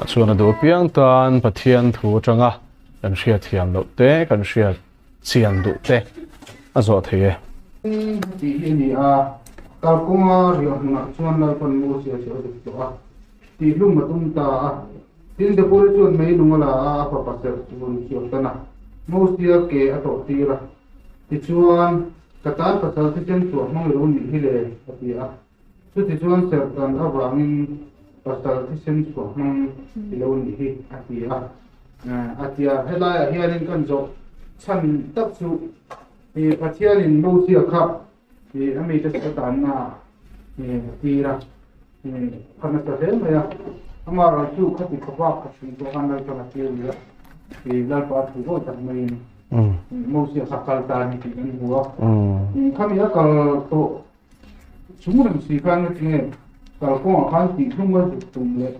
Chuan a duh apiang tan Pathian thu atanga kan hriat thiam loh te, kan hriat chian duh te a zawh thei e. Tih hi a ni a, kalkawnga riah hmunah chuan Lalpan Mosia chu a zuk tawh a, tihhlum a tum ta a. Tin, Debori chuan mei lung a la a, a fapa serh chun chu a tan a, Mosia ke a tawh tir a. Tichuan, Ka tan pasal thisen chhuah hmang i lo nih hi le, a ti a. Chutichuan serhtan avangin pasal thisen chhuah hmang i lo nih hi a ti a. A ti a, helaiah hianin kan zawh chhan tak chu i Pathianin Mosia kha i a mite serhtanna ah a tir a, a nasa hle mai a. Amaherawhchu chu khati khawpa kha hring pawh khan Lalpan a tir lui a, i Lalpa thu vawi tak maiin Mosia kha kal ta a ni tih kan hmu a. Khami a kal tawh Chung reng si khan nge tinge kalkawngah khan tihhlung a zuk tum leh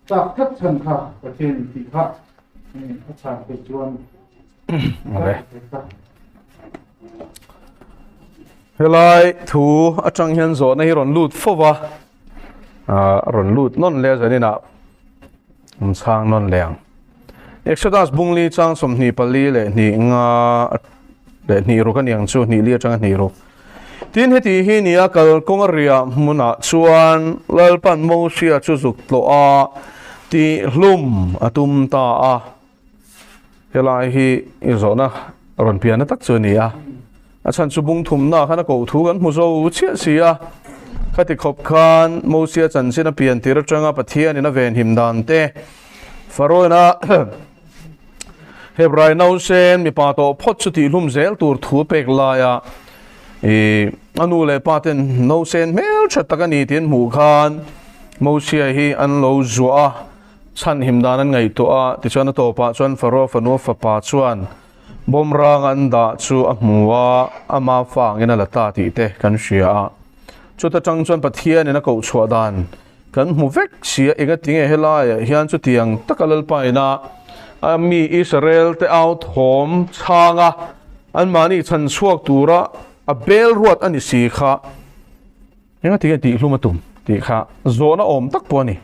tak tlat chhan kha Pathian in tih kha a chhan theih chuan Helai thu atang hian zawhna hi rawn lut fo va, rawn lut nawn leh zaninah an chhang nawn leh ang. Exodus bungli chang 24 leh hnih nga leh hnih ruk a ni ang chu, hnih li atanga hnih ruk. Tin heti hi nia kal kawnga riah hmunah chuan Lalpan Mosia chu zuk tlawh a, tihhlum a tum ta a. Helai hi i zawhna rawn pianna tak chu a ni a. A chhan chu bung thumna khan a koh thu kan hmu zo chiah si a. Khati khawp khan Mosia chanchin a pian tir atanga Pathianin a venhim dan te, Faroina Hebrai nausen mipa tawh phawt chu tihhlum zel tur thu a pek laia i a nu leh pa ten nausen hmeltha tak a ni tih an hmuh khan Mosia hi an lo zuah a, chhanhim dan an ngaihtuah a, tichuan a tawpah chuan Faroa fanu a fapa chuan bawmrang an dah chu a hmu a, ama fa angin a la ta tih te kan hria a. Chuta tang chuan Pathianin a koh chhuah dan kan hmu vek si a, engatinge helaiah hian chutiang taka Lalpa ina a mi Israel te au thawm chhanga anmahni chhan chhuak tura a bel ruat a ni si kha engatinge tihhlum a tum tih kha zawhna awm tak pawh a ni.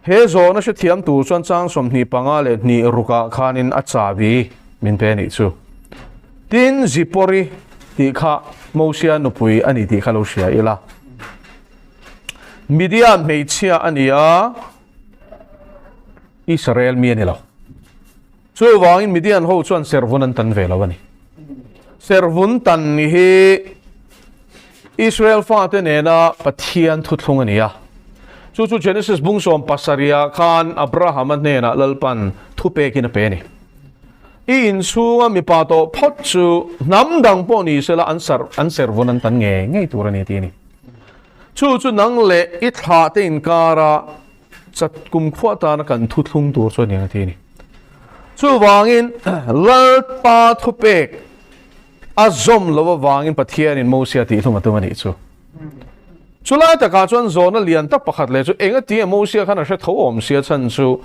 He zawhna hrethiam tur chuan chang 25 leh hnih rukah khanin a chabi min pe a nih chu. Tin, Zipori tih kha Mosia nupui a ni tih kha lo hria ila. Midian hmeichhia a ni a, Israel mi a ni lo. Chuvangin Midian ho chuan servun an tan ve lo a ni. Servun tan hi Israel fate nena Pathian thuthlung a ni a. Chu chu Genesis bung 17 ah khan Abrahama hnenah Lalpan thupekin a pe a ni. I inchhunga mipa tawh phawt chu hnam dang pawh ni sela an sar an servun an tan ngei ngei tur a ni ti a ni. Chu chu nang leh i thlah te inkara chat kum khuah tana kan thuthlung tur chu a ni ang a ti a ni. Chuvangin Lalpa thupek a zawm lo avangin Pathianin Mosia tihhlum a tum a nih chu. Chulai takah chuan zawhna lian tak pakhat leh chu enga tinge Mosia khan a hre tho awm sia chhan chu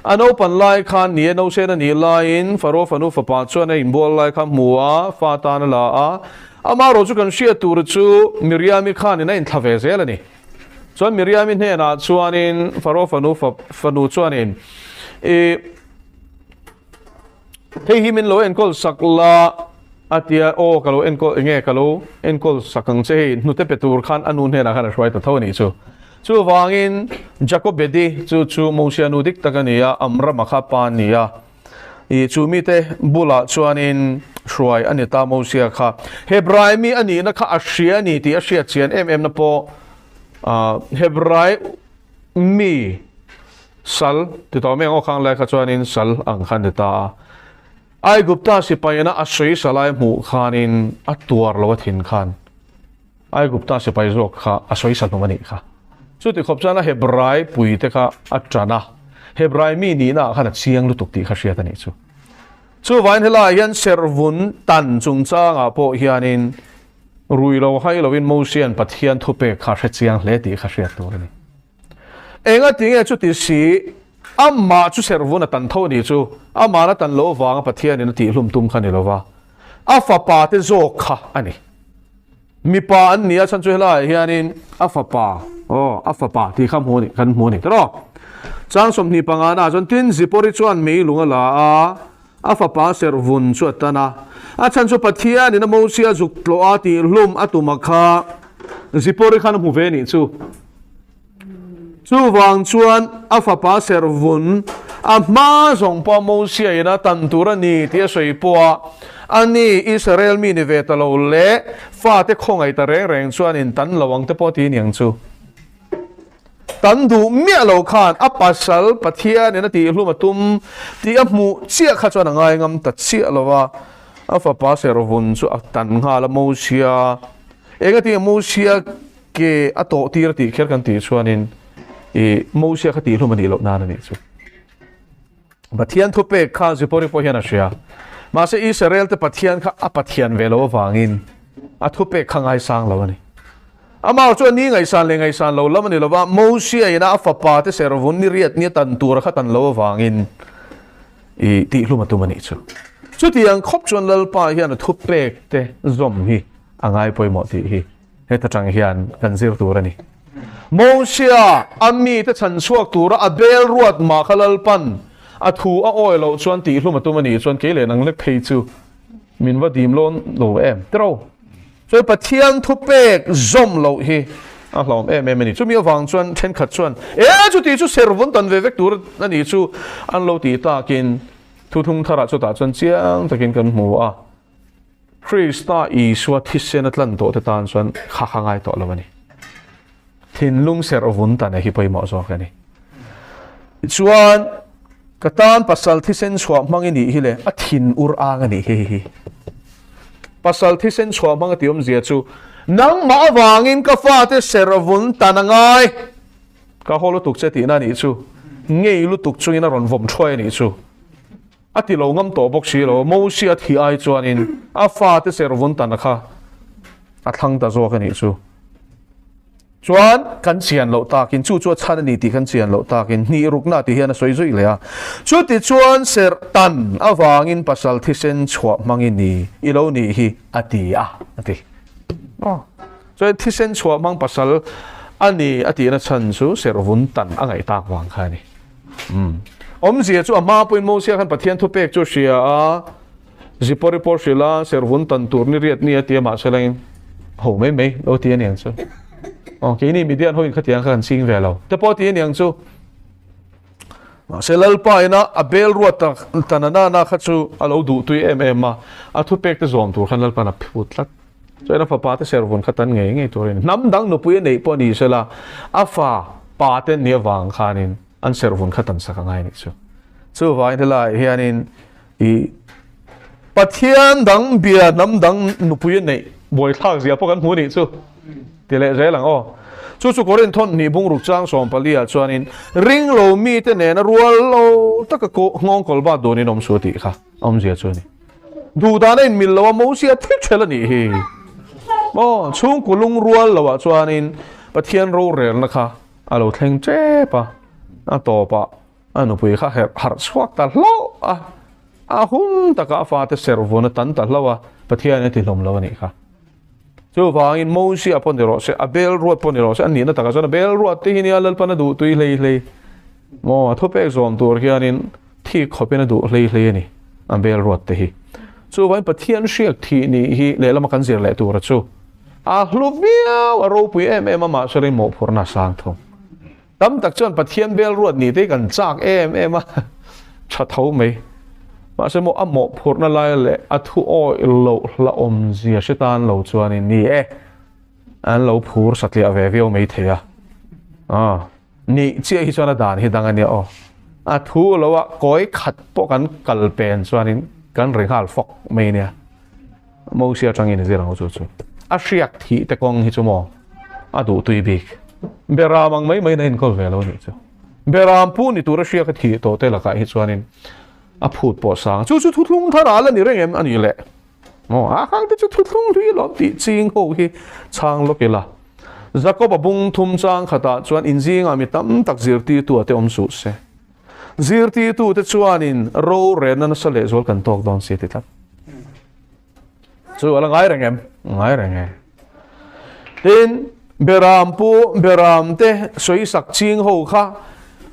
a naupan lai khan ni e nausen a nih laiin Faro fanu fapa chuan a inbual lai kha hmu a, fa tan a la a. Amaherawh chu kan hriat tur chu Miriami khanin a inthla ve zel a ni. Chuan Miriami hnenah chuanin Faro fanu fanu chuanin i Hei hi min lo enkawl sak la a tia, aw ka lo enkawl enge ka lo enkawl sak ang che hei hnute pe tur khan a nu hnenah khan a hruai ta tho a nih chu. Chuvangin Jacobedi chu chu Mosia nu dik tak a ni a, Amrama kha pa a ni a. I chu mite bulah chuanin hruai a ni ta Mosia kha. Hebrai mi a nihna kha a hria a ni tih a hriat chian em em na pawh Hebrai mi Sal ti tawh mai ang aw khang lai kha chuanin sal ang khan ni ta a. Aigupta sipaina a sawi salai hmuh khanin a tuar lo a thin khan Aigupta sipai zawk kha a sawi sal hnum a nih kha. Chuti khawp chuan a Hebrai pui te kha a tan a, Hebrai mi nihna ah khan a chiang lutuk tih kha hriat a nih chu. Chuvain helaiah hian servun tan chungchangah pawh hianin rui lo hai loin Mosian Pathian thupek kha hre chiang hle tih kha hriat tur a ni. Enga tinge chuti si, amah chu servun a tan tho a nih chu, amahna tan loh avanga Pathianin a tihhlum tum kha ni lova, a fapa te zawk kha a ni. Mipa an ni a, chhan chu helaiah hianin a fapa, aw, a fapa tih kha hmu a ni, kan hmu a ni tiraw? Chang 25 na chuan tin Zipori chuan mei lung a la a, a fapa serhvun chu a tan a. A chhan chu Pathianin a Mosia zuk tlawh a tih hlum a tum a kha Zipori khan a hmu ve nih chu. Chuvang chuan a fapa serhvun a hma zawng pawh Mosia in a tan tur a ni tih a sawi pawh a, ani Israel mi ni ve ta lo leh fate khawngaih ta reng reng chuan in tan lo ang te pawh ti aniang chu. Tan duh miah lo khan a pasal Pathianin a tihhlum a tum tih a hmuh chiah kha chuan a ngaingam ta chiah lo va, a fapa serhvun chu a tan nghal a Mosia engatinge Mosia Ke a tawh tir a tih kher kan tih chuanin i Mosia kha tihhlum a nih loh nan a nih chu. Pathian thupek kha Zipori pawh hian a hria. Mahse Israel te Pathian kha a Pathian ve lo avangin a thupek kha ngaisang lo a ni. Amah chuan ni ngaihsan leh ngaihsan lo lam a ni lova, Mosia ina a fapa te servun ni riat ni a tan tura kha tan lo avangin i tihhlum a tum a nih chu. Chutiang khawp chuan Lalpa hian a thupek te zawm hi a ngai pawimawh tih hi. Heta tang hian kan zir tur a ni. Mosia a mite chhan chhuak tura a bel ruat mah kha Lalpan a thu a awi loh chuan tihhlum a tum a nih chuan kei leh nang lek phei chu min va dim lawn lo em tiro. Chuan Pathian thupek zawm loh hi a hlawm em em a ni. Chumi avang chuan thenkhat chuan e chuti chu servun tan ve vek tur a nih chu an lo tih takin thuthung tharah chutah chuan chiang takin kan hmu a. Krista Isua thisen a tlan tawh te tan chuan kha kha ngai tawh lo a ni. Thinlung serh vun ta ne hi pawimawh zawk a ni. Chuan ka tan pasal thisen chhuah hmang i nih hi le a thin ur ang a nih hi hi. Pasal thisen chhuah hmang a ti awmzia chu nangmah avangin ka fate serh vun tan a ngai. Ka haw lutuk che tihna a nih chu. Ngei lutuk chungin a rawn vawm thuai a nih chu. A ti lo ngam tawh bawk si lo, Mosia thi ai chuanin a fate servun tana kha a thlang ta zawk a nih chu. Chuan kan chian loh takin, chu chu a chhan a ni tih kan chian loh takin hnih rukna tih hian a sawi zui leh a. Chuti chuan serh tan avangin pasal thisen chhuah hmangin ni i lo nih hi a ti a, a ti. Aw. Chuan thisen chhuah hmang pasal a ni a tihna chhan chu servun tan a ngaih tak vang kha a ni. Umm. Awmzia chu a hma pawhin Mosia khan Pathian thupek chu a hria a, Zipori pawh hrilh a, servun tan tur ni riat ni a ti a, mahse langin ho mai mai lo ti a niang chu. Aw, keini Midian hoin khatiang kha kan ching ve lo te pawh a ti a niang chu. Mahse Lalpa ina a bel ruat ta tanana na kha chu a lo duh tui em em a, a thupek te zawm tur khan Lalpan a phut tlat. Chuan a fapa te servun kha tan ngei ngei turin hnam dang nupui a neih pawh ni sela a fa pa te ni avang khanin an servun kha tan sak a ngai nih chu. Chuvangin helaiah hianin i Pathian dang bia hnam dang nupui a neih buaithlak zia pawh kan hmu nih chu ti leh zel ang aw. Chu chu Korinth thawn hnih bungruk chang 14 ah chuanin ring lo mite nena rual lo taka nghawng kawl bat dunin awm su tih kha awmzia chu a ni. Duh dan a inmil lo a, Mosia thil ṭhel a nih hi. Maw, chhungkaw lungrual loah chuanin Pathian rorelna kha a lo thleng ṭep a, a tawpah a nupui kha herh harh chhuak ta hlauh a, a hun takah a fate serhvun a tan ta hlauh a, Pathian a tihlawm lo a nih kha. Chuvangin Mosia pawh ni rawh se, a bel ruat pawh ni rawh se, a nihna takah chuan a bel ruat te hi nia Lalpan a duh tui hlei hlei. Maw, a thupek zawm tur hianin Thik khawpin a duh hlei hlei a ni, a bel ruat te hi. Chuvangin Pathian hriak thih nih hi lehlama kan zir leh tura chu a hlu viau, a ropui em em a, mahse ring mawhphurhna a sang thung. Tam tak chuan Pathian bel ruat nih te hi kan chak em em a, tha tho mai. Mahse maw a mawhphurhna lai leh a thu awih loh hlauhawmzia hre tan lo chuanin ni e, an lo phur satliah ve viau mai thei a. Aw. Nih chiah hi chuan a dan hi dang a nia aw. A thu lo a kawi khat pawh kan kal pen chuanin kan ri nghal fawk mai nia. Mosia atangin i zir ang chu chu. A hriak thih te kawng hi chu maw a duh tui bik. Beram ang mai mai na inkawl ve lo nih chu. Beram pu ni tur a hriak a thih tawh te lakah hi chuanin a phut pawh sang. Chu chu thuthlung thar ah la ni reng em a nih le. Maw a khang te chu thuthlung hlui lawm tih ching ho hi chhang lawk ila. Jakob-a bung thum chang khatah chuan inzingah mi tam tak zirtirtu te awm suh se. Zirtirtu te chuanin rorelna nasa lehzual kan tawk dawn si ti tlat. Chu ala ngai reng em? Ngai reng e. Tin, Beram pu Beram te sawisak ching ho kha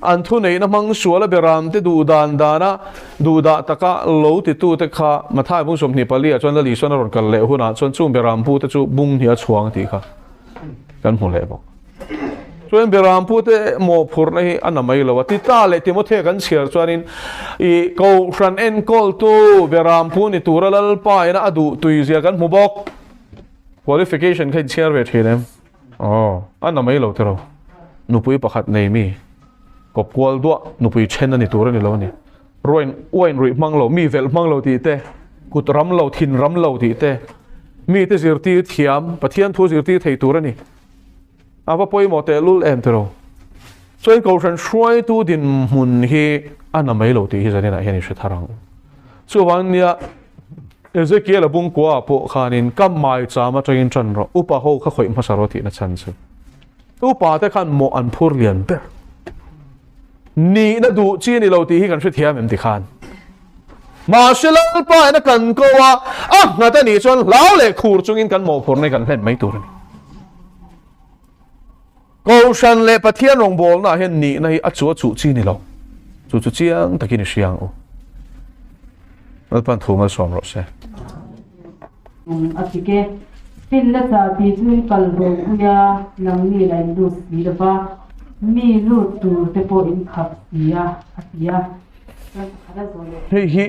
An thuneihna hmang suala beramte duh dan dana duhdah taka lo titute kha Mathai bung 24 ah chuan Lal Isuan a rawn kal leh hunah chuan chung beram pute chu bung hnih a chhuang tih kha kan hmu leh bawk. Chuan beram pute mawhphurhna hi a na mai lo a. Tita leh Timothea kan chhiar chuanin i Kohhran enkawltu beram pu ni tura Lalpa ina a duh tuizia kan hmu bawk. Qualification kha inchhiar ve thin em? Aw, a na mai lo tiraw? Nupui pakhat nei mi, kawp kual duah nupui then a ni tur a ni lo a ni. Ruain uain ruih hmang lo, mi velh hmang lo tih te, kut ram lo, thin ram lo tih te, mite zirtir thiam, Pathian thu zirtir thei tur a ni. A va pawimawh tehlul em tiraw? Chuan Kohhran hruaitu dinhmun hi a na mai lo tih hi zaninah hian i hre thar ang. Chuvang nia Ezekiel-a bungkua ah pawh khanin ka maicham atangin tan rawh, upa ho kha khawih hmasa rawh tihna chhan chu. Upa te khan mawh an phur lian ber. Nihna duh chi a ni lo tih hi kan hrethiam em ti khan. Mahse Lalpa in a kan ko a, a nghat a nih chuan hlau leh khur chungin kan mawhphurna hi kan hlen mai tur a ni. Kohhran leh Pathian rawngbawlna ah hian nihna hi a chu a chuh chi ni lo. Chu chu chiang takin i hria ang u. Lalpan thu malsawm rawh se. A ti ke. Finna chah tih chu in kal bo pui a, nangni la in lut si lo va, mi lut tur te pawh in khap si a, a ti a. Chuan pakhat a zawh leh. Hei hi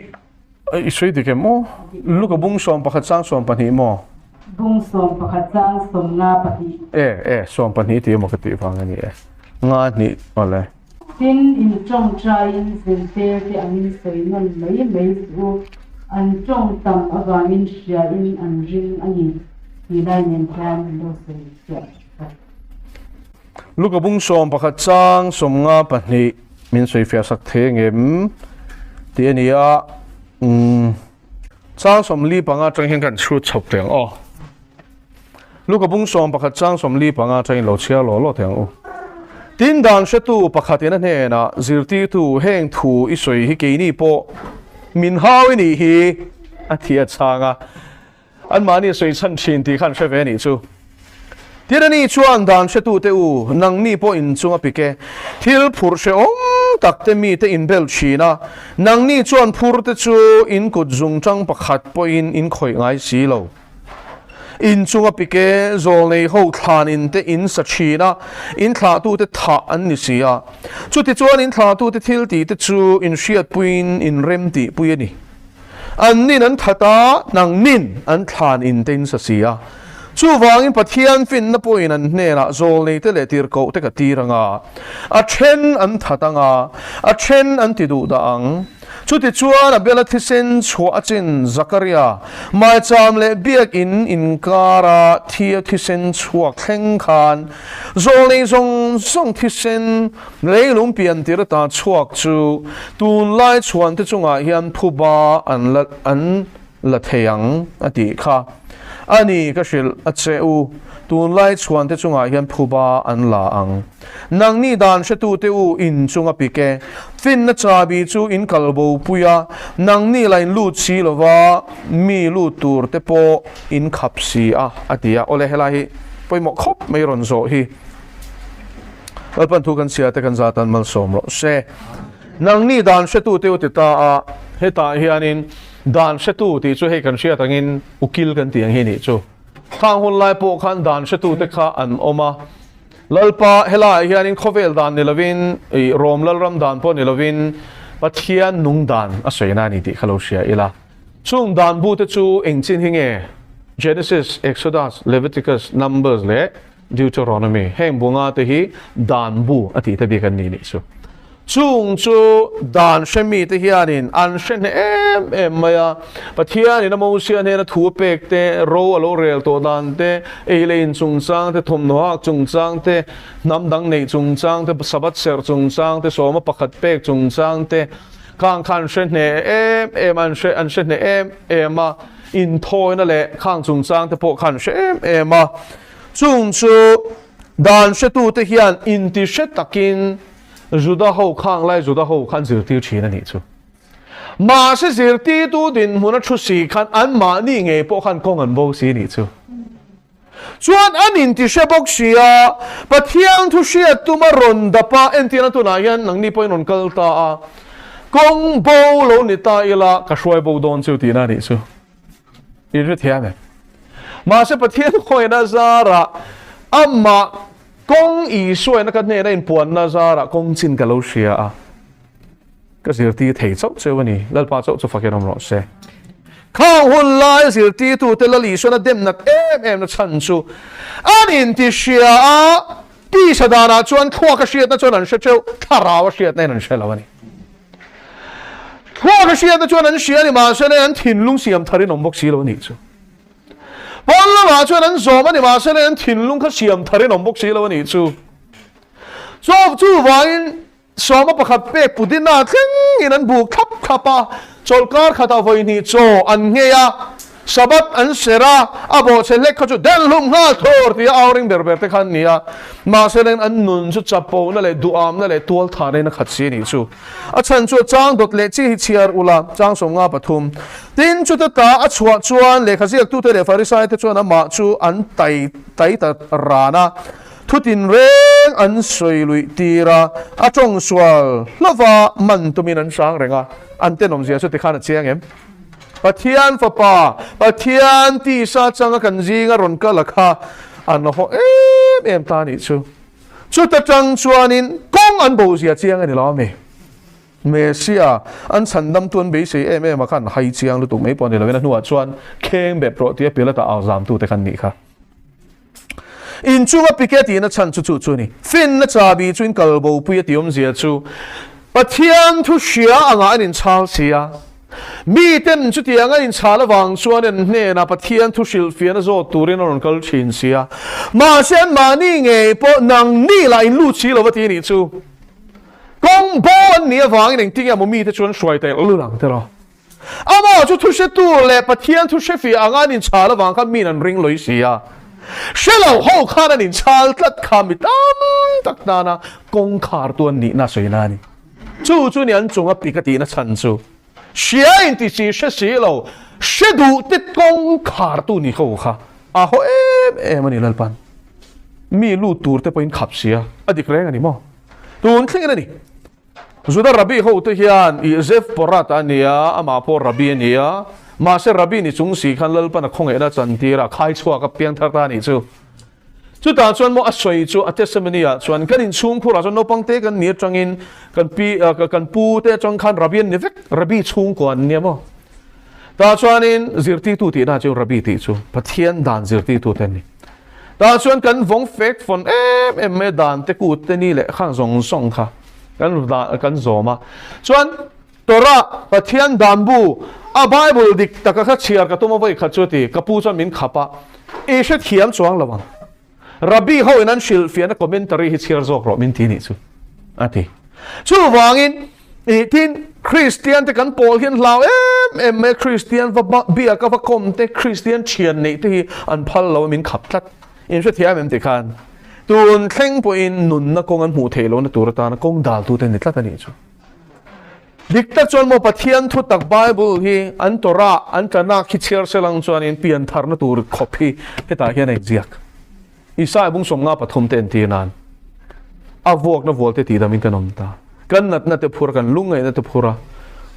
I sawi dik em aw? Luka bung 11 chang 12 maw? Bung 11 chang 52. E, e, 12 tih emaw ka tih vang a ni e. Nga hnih awle. Tin, in tawngtaiin zirtir te angin sawi nawn mai mai suh u, an tawng tam avangin hriain an ring a ni tih lai nen hian an lo sawi fiah sak. Luka bung 11 chang 52. Min sawi fiah sak thei engem tih a ni a, umm chang 45 atang hian kan chhut chho teh ang aw. Luka bung 11 chang 45 atangin lo chhiar law law teh ang u. Tin dan hretu pakhatin a hnenah zirtirtu heng thu i sawi hi keini pawh min hau i nih hi a ti a chhang a. Anmahni sawi chhan thin tih kha an hre ve a nih chu. Tin ani chuan dan hretute u, nangni pawh inchung a pik e. Thil phurh hrehawm tak te mite in bel thin a, nangni chuan phur te chu in kut zungtang pakhat pawhin in khawih ngai si lo. Inchung a pik e, zawlnei ho thlan in te in sa thin a, in thlahtute thah an ni si a. Chutichuan in thlahtute thil tih te chu in hriatpuiin in rem tihpui a ni. An nin an that a, nang nin an thlan in te in sa si a. Chuvangin Pathian finna pawhin an hnenah zawlneite leh tirhkohte ka tir ang a, a then an that ang a, a then an ti duh dah ang. Chutichuan Abela thisen chhuah a chin Zakaria, maicham leh biakinn inkara thia thisen chhuak thleng khan zawlnei zawng zawng thisen Leilung piantir ata chhuak chu tunlai chhuante chungah hian phuba an la an la thei ang a tih kha. A ni ka hrilh a che u, tunlai chhuante chungah hian phuba an la ang. Nangni dan hretute u in chunga pik e, finna chabi chu in kal bo pui a, nangni la in lut si lova mi lut tur te pawh in khap si a, a ti a. Awle helai hi pawimawh khawp mai rawn zawh hi. Lalpan thu kan chhia te kan zat an malsawm rawh se. Nangni dan hretu te u ti ta a, hetah hianin dan hretu tih chu hei kan hriat angin ukil kan tih ang hi nih chu. Khang hun lai pawh khan dan hretu te kha an awm a. Lalpa helaiah hianin khawvel dan ni lovin, ih Rom Lalram dan pawh ni lovin Pathian nung dan a sawi na a ni tih kha lo hria ila. Chung dan bu te chu engchin hi nge? Genesis, Exodus, Leviticus, Numbers leh Deuteronomy, heng bunga te hi dan bu a tih te bik an ni nih chu. Chung chu dan hre mi te hianin an hre hneh em em mai a, Pathianin a Mosia hnena thu a pek te, ro a lo rel tawh dan te, ei leh in chungchang te, thawmhnaw hak chungchang te, hnam dang neih chungchang te, Sabbath serh chungchang te, sawma pakhat pek chungchang te, khang kha an hre hneh em em a, an hre an hre hneh em em a, inthawina leh khang chungchang te pawh kha an hre em em a. Chung chu dan hretute hian intihre takin Juda ho khang lai Juda ho khan zirtir thin a nih chu. Mahse zirtirtu dinhmun a thu si khan anmahni ngei pawh khan kawng an bo si a nih chu. Chuan an inti hre bawk si a, Pathian thu hriat tuma rawn dap a, entirna tunah hian nangni pawhin rawn kal ta a, kawng bo lo ni ta ila ka hruai bo dawn chu tihna a nih chu. In hre thiam em? Mahse Pathian khawina zarah amah kawng Isuaina ka hnena inpuanna zarah kawng chin ka lo hria a. Ka zirtir thei chauh cheu a ni, Lalpa chauh chu fakin awm rawh se. Khang hun lai zirtirtute Lal Isuan a dem nat em em na chhan chu an inti hria a, tisa danah chuan thluak a hriatna chuan an hre theuh, thlarau a hriatna in an hre lo a ni. Thluak a hriatna chuan an hria a ni, mahse an thinlung siam tharin awm bawk si lo a nih chu. Pawn lamah chuan an zawm a ni, mahse an thinlung kha siam tharin awm bawk si lo a nih chu. Chuvangin Sawma pakhat pek pudina thlengin an buk thlap thlap a, chawlhkar khatah vawi hnih chaw an nghei a, Sabbath an ser a, a bawhchhe hlek kha chu den hlum nghal thur tia au ring ber ber te kha an ni a. Mahse leng an nun chu chapona leh duhamna leh tualthahna in a khat si a nih chu. A chhan chu a chang dawt leh chi hi chhiar ula, chang 53. Tin, chuta ta a chhuah chuan lehkha ziaktute leh Farisai te chuan amah chu an tai tai ta ran a. Thu tinreng an sawi luih tir a, a tawng sual hlova man tumin an hrang reng a, an tenawmzia chu tikhan a chiang em? Pathian Fapa, Pathian tisa changa kan zinga rawn kal a kha an haw em em ta nih chu. Chuta tang chuanin kawng an bozia chiang a ni lo ami? Messia an chhandamtu an beisei em em a khan hai chiang lutuk mai pawh a ni lo in a hnuah chuan kheng bep rawh tia Pilata au zamtute khan nih kha. Inchunga pike tihna chhan chu chu chu a ni. Finna chabi chu in kal bopui a tih awmzia chu Pathian thu hria angah an inchhal si a. Miten chutiang an inchhal avang chuan an hnenah Pathian thu hrilhfiahna zawt turin a rawn kal thin si a. Mahse anmahni ngei pawh nangni lah in lut si lo va ti a nih chu. Kawng bo an nih avangin engtin nge maw mite chu an hruai taih lul ang tiraw? Amah chu thuhretu leh Pathian thu hrefiah anga an inchhal avang khan miin an ring lawih si a. Hre lo ho khan an inchhal tlat kha mi tam tak tana kawngkhartu an nihna a sawina a ni. Chu chu ni an chunga pik a tihna chhan chu. Hria inti si hre si lo, hre duh te kawngkhartu ni ho kha a haw em em a ni Lalpan. Mi lut tur te pawhin khap si a, a dik reng a ni maw? Tun thlengin a ni. Juda Rabbi hote hian i Zef Porat a nia, amah pawh Rabbi a ni a, mahse Rabbi ni chung si khan Lalpan a khawngaihna chantir a, khai chhuak a piang thar ta a nih chu. Chutah chuan maw a sawi chu a testimony ah chuan kan inchhungkhur ah chuan naupang te kan ni atangin kan pi kan pu te atang khan Rabbi an ni vek, Rabbi chhungkua an nia maw. Tah chuanin zirtirtu tihna chu Rabbi tih chu Pathian dan zirtirtu te an ni. Tah chuan kan vawng fek fawn em em mai a, dan te kut te ni leh khang zawng zawng kha kan kan zawm a. Chuan Torah, Pathian dan bu, a Bible dik taka kha chhiar ka tum a vawi khat chu a ti, ka pu chuan min khap a, i hrethiam chuang lo ang. Rabbi ho in an hrilhfiahna commentary hi chhiar zawk rawh min ti nih chu a ti. Chuvangin i tin Kristian te kan pawl hian hlau em em mai Kristian va biak a va kawm te Kristian thian neih te hi an phal lo a min khap tlat. In hrethiam em tikhan tun thleng pawhin nunna kawng an hmuh theih lohna tur atana kawng daltu te ni tlat a nih chu. Dik tak chuan maw Pathian thu tak Bible hi an Torah an Tanakh hi chhiar se lang chuanin pian tharna tur khawp hi hetah hian a inziak. Isaiah bung 53 te entir nan a vuakna vual te tihdamin kan awm ta. Kan natna te phur a, kan lungngaihna te phur a.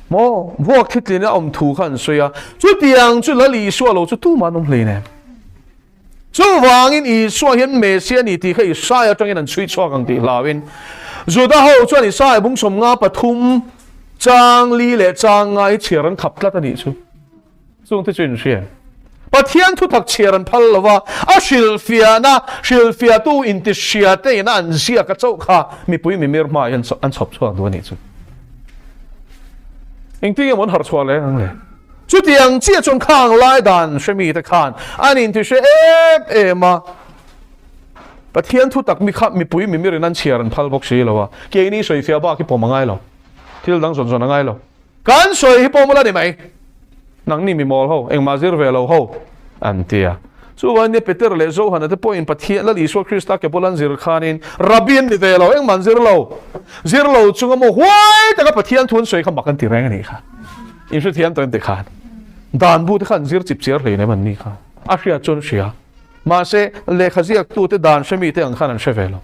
Maw vuak thitlin a awm thu kha an sawi a, chutiang chu Lal Isua lo chu tumah an awm hleinem. Chuvangin Isua hian Messia a ni tih kha Isaia atangin an chhui chhuak ang tih hlauin Juda ho chuan Isaia bung 53 chang li leh chang nga hi chhiar an khap tlat a nih chu. Chungte chu in hria. Pathian thutak chhiar an phal lo va, a hrilhfiahna, hrilhfiahtu intihria te ina an ziak a chauh kha mipui mimir hmaah hian an chhawp chhuak duh a nih chu. Engtin nge maw an harh chhuah leh ang le? Chutiang chiah chuan khang lai dan hre mite khan an inti hre em em a, Pathian thu tak mi kha mipui mimirin an chhiar an phal bawk si lo a, keini sawifiah bak hi pawm a ngai lo, thil dang zawn zawn a ngai lo. Kan sawi hi pawm ula ni mai, nangni mi mawl ho, engmah zir ve lo ho, an ti a. Chuvangin nia Peter leh Johana te pawhin Pathian Lal Isua Krista ke bul an zir khanin Rabbi an ni ve lo, engmah an zir lo. Zir lo chunga maw huai taka Pathian thu an sawi kha mak an ti reng a nih kha. In hrethiam tawh em ti khan? Dan bu te kha an zir chip chiar hlei nem an ni kha. A hriat chuan hria. Mahse, lehkha ziaktute dan hre mite ang khan an hre ve lo.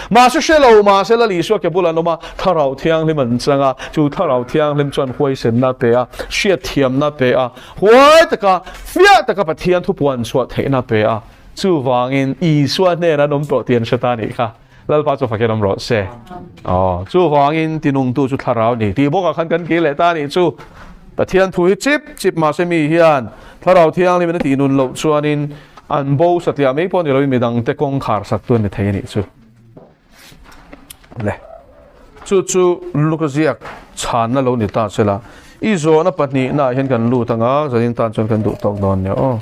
Mahse hre lo, mahse Lal Isua ke bulah an awm a, Thlarau Thianghlim an chang a, chu Thlarau Thianghlim chuan huaisenna a pe a, hriatthiamna a pe a, huai taka, fiah taka Pathian thu puan chhuah theihna a pe a. Chuvangin Isua hnenah an awm tawh tih an hre ta a nih kha. Lalpa chu fakin awm rawh se. Aw, chuvangin tinungtu chu Thlarau ni tih bawkah khan kan kir leh ta a nih chu. Pathian thu hi chip chip mahse mi hian Thlarau Thianghlimin a tih nun loh chuanin an bo satliah mai pawh ni loin midangte kawngkhar saktu an ni thei a nih chu. Le, chu chu Luka ziak chhanna lo ni ta sela, i zawhna pahnihnaah hian kan lut anga zanin tan chuan kan duh tawk dawn nia aw.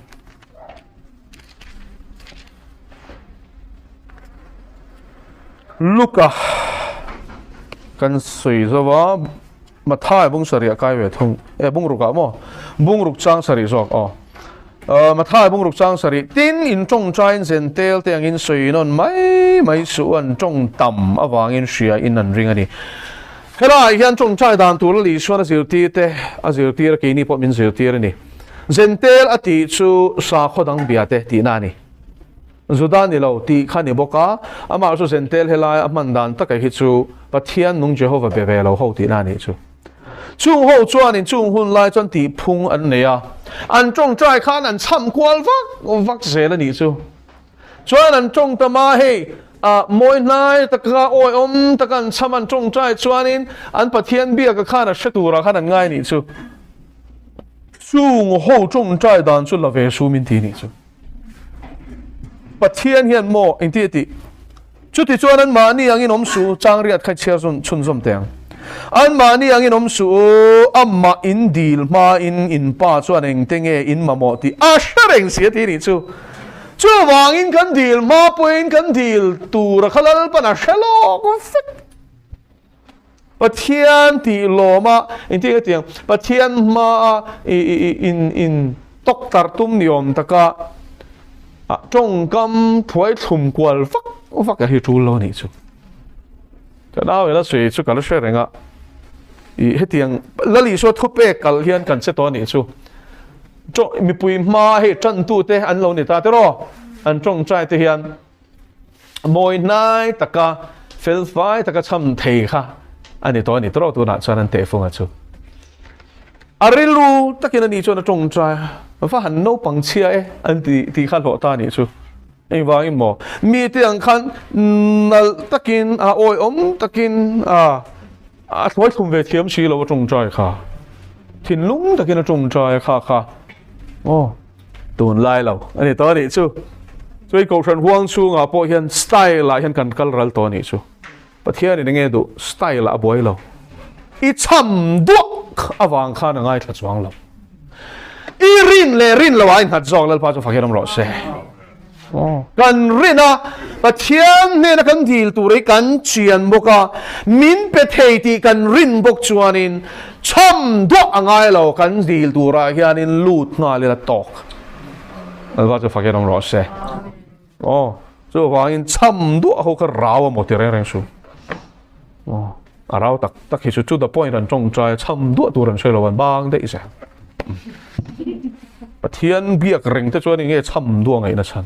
Luka kan sawi zo va Mathai bung sarih kai ve thung e bung rukah maw bung ruk chang sarih zawk aw Mathai bung ruk chang sarih tin in tawngtain zen tel te angin sawi nawn mai mai suh an tawng tam avangin hria in an ring a ni. Helaiah hian tawngtai dan tur la Isuan a zirtir te a zirtir a keini pawh min zirtir a ni. Zentel a tih chu sakhaw dang bia te tihna a ni. Juda ni lo tih kha ni bawk a, amah chu Zentel helai a hman dan taka hi chu Pathian nung Jehova be ve lo ho tihna a nih chu. Chung ho chuanin chung hun lai chuan tih phung an nei a, an tawngtai khan an chhamh kual vak vak zel a nih chu. Chuan an tawng tam a, hei ah mawi hnai taka awiawm taka an chham an tawngtai chuanin an Pathian biaka khan a hre turah khan an ngai a nih chu. Chung ho tawngtai dan chu la ve sum in ti a nih chu. Pathian hian maw engti a tih? Chuti chuan anmahni angin awm suh u, chang riat kha chhiar chhunzawm teh ang. Anmahni angin awm suh u, amah in dil hmain in pa chuan engte nge in mamawh tih a hre reng si a ti nih chu. Chuvangin kan dil hma pawhin kan dil tura kha Lalpan a hre lawk vek. Pathian tih lawma engtin nge tiang Pathian hmaa in in tawk tar tum ni awm taka tawngkam thuai thlum kual vak vak a hi tul lo anih chu. Ka nau ela sawi chu ka la hre reng a, i hetiang Lal Isua thupek kal hian kan che tawh anih chu. Mipui hmaa hei tantute an lo ni ta tiraw an tawngtai te hian Mawi hnai taka fel fai taka chham thei kha a ni tawh a ni tawh tunah chuan an tehfunga chu. A rilru takin a ni chuan a tawngtai a, va han naupang chhia e an ti tih kha hlawh ta a nih chu. Engvangin maw? Mite ang khan nalh takin a awihawm takin a a hruai thlum ve thiam si lo a tawngtai kha. Thinlung takin a tawngtai a kha kha. Aw. Tunlai lo a ni tawh a nih chu. Chuai Kohhran huang chhungah pawh hian style ah hian kan kal ral tawh a nih chu. Pathianin enge duh style ah a buai lo. I cham duak avang khan a ngaithla chuang lo. I rin leh rin lo ah a innghat zawk Lalpa chu fak hian awm rawh se. Kan rin a, Pathian hnena kan dil tur hi kan chian bawk a, min pe thei tih kan rin bawk chuanin chham duah a ngai lo, kan dil turah hianin lut nghal ila tawk. Lalpa chu fak hian awm rawh se. Aw, chuvangin chham duah ho kha rau a maw ti reng reng su. Aw, a rau tak tak hi chu to the point an tawngtai a, chham duah tur an hre lo an bang daih zel. Pathian biak reng te chuan enge chham duah ngaihna chhan.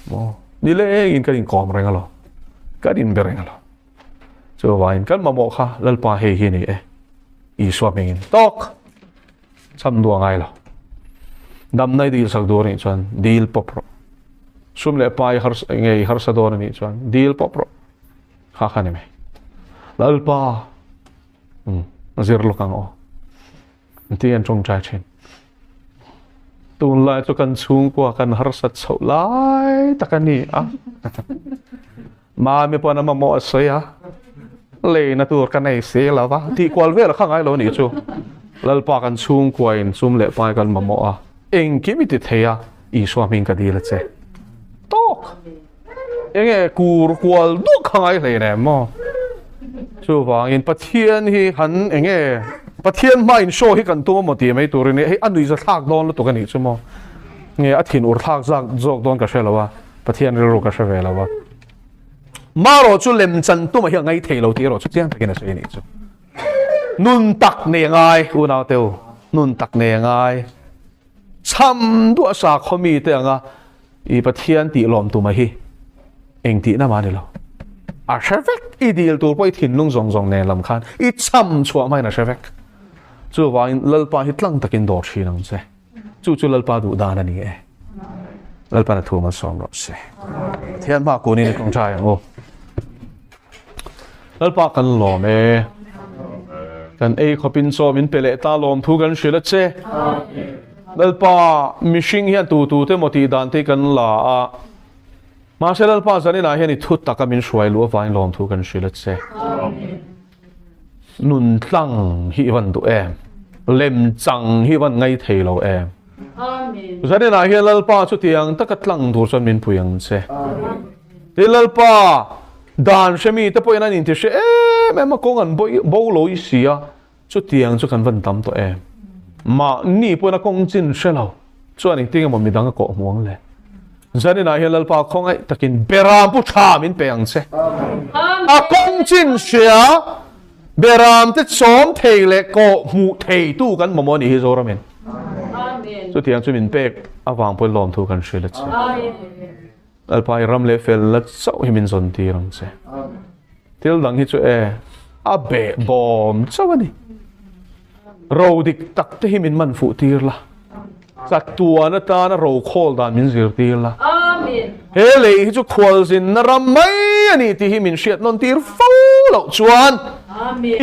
Maw, nilengin kan inkawm reng alawm, kan inbe reng alawm. Chuvangin kan mamawh kha Lalpa hei hi a ni e, Isua hmingin tawk chham duah ngai lo. Damna i dil sak duh anih chuan dil pawp rawh. Sum leh pa i nge i harsa dawn anih chuan dil pawp rawh. Kha kha ni mai. Lalpa, zir lawk ang aw. Ti an tawngtai thin. Tunlai chu kan chhungkua kan harsat chhoh lai tak a ni a. Mami pawn a mamawh a sawi a, leina tur ka nei si lo va, tih kual vel a kha ngai lo a nih chu. Lalpa kan chhungkua in sum leh pai kan mamawh a, engkim i ti thei a, Isua hming ka dil a che. Tawk! Enge kur kual duak kha ngai hlei nem maw? Chuvangin Pathian hi han enge Pathian hma in show hi kan tum amaw tih mai turin hei a nuihza thlak dawn lutuk a nih chu maw? Nge a thin ur thlak zak zawk dawn ka hre lo a, Pathian rilru ka hre ve lo a. Marawh chu lemchan tumah hi a ngai thei lo tih erawh chu chiang takin a sawi a nih chu. Nun tak nei a ngai unau te u, nun tak nei a ngai. Chham duah sakhaw mite anga. I Pathian tih lawm tuma hi eng tihna mah a ni lo. A hre vek, i dil tur pawh i thinlung zawng zawng nen lam khan i cham chhuah hmain a hre vek. Chuvangin Lalpa hi tlang takin dawr thin ang che. Chu chu Lalpa duh dan a ni e. Lalpan a thu malsawm rawh se. Pathian hma kunin i tawngtai ang u. Lalpa kan lawm e. Kan ei khawpin chaw min pe leh ta lawm thu kan hrilh a che. Lalpa mihring hian tu tu te maw tih dan te kan la a. Mahse Lalpa zaninah hian i thu taka min hruai luh avangin lawm thu kan hrilh a che. Nun tlang hi i van duh em? Lem chang hi i van ngai thei lo em? Zaninah hian Lalpa chutiang taka tlang tur chuan min pui ang che. Tin Lalpa, dan hre mite pawhin an inti hre em em a, kawng an bo lo i si a, chutiang chu kan van tam tawh em? Mahni pawhin a kawng chin hre lo chuan engtin emaw midang a kawh hmu ang le? Zaninah hian Lalpa khawngaih takin Beram pu tha min pe ang che. A kawng chin hria Beram te chawm thei leh kawh hmuh thei tu kan mamawh a nih hi Zoramin. Chutiang chu min pek avang pawhin lawmthu kan hrilh a che. Lalpa i ram leh fel la chauh hi min zawn tir ang che. Thil dang hi chu e a beh bawm chauh a ni. Ro dik tak te hi min man fuh tir la. Chatuan atana ro khawl dan min zir tir la. He lei hi chu khualzinna ram mai a ni tih hi min hriat nawn tir fo loh chuan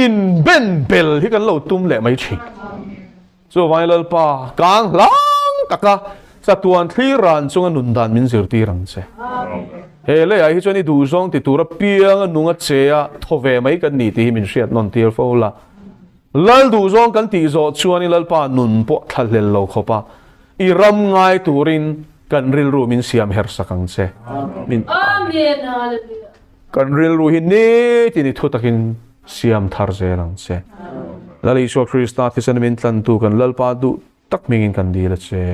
inben bel hi kan lo tum leh mai thin. Chuvangin Lalpa, kang hlang taka chatuan thlir ran chunga nun dan min zirtir ang che. He leiah hi chuan i duhzawng ti tura pianga nunga che a thaw ve mai kan ni tih hi min hriat nawn tir fo la. Lal duhzawng kan tih zawh chuan i Lalpa nun pawh thla hlel lo khawp a, i ram ngai turin kan rilru min siam her sak ang che. Min Kan rilru hi nitin i thu takin siam thar zel ang che. Lal Isua Krista thisen min tlantu kan Lalpa duh tak hmingin kan dil a che.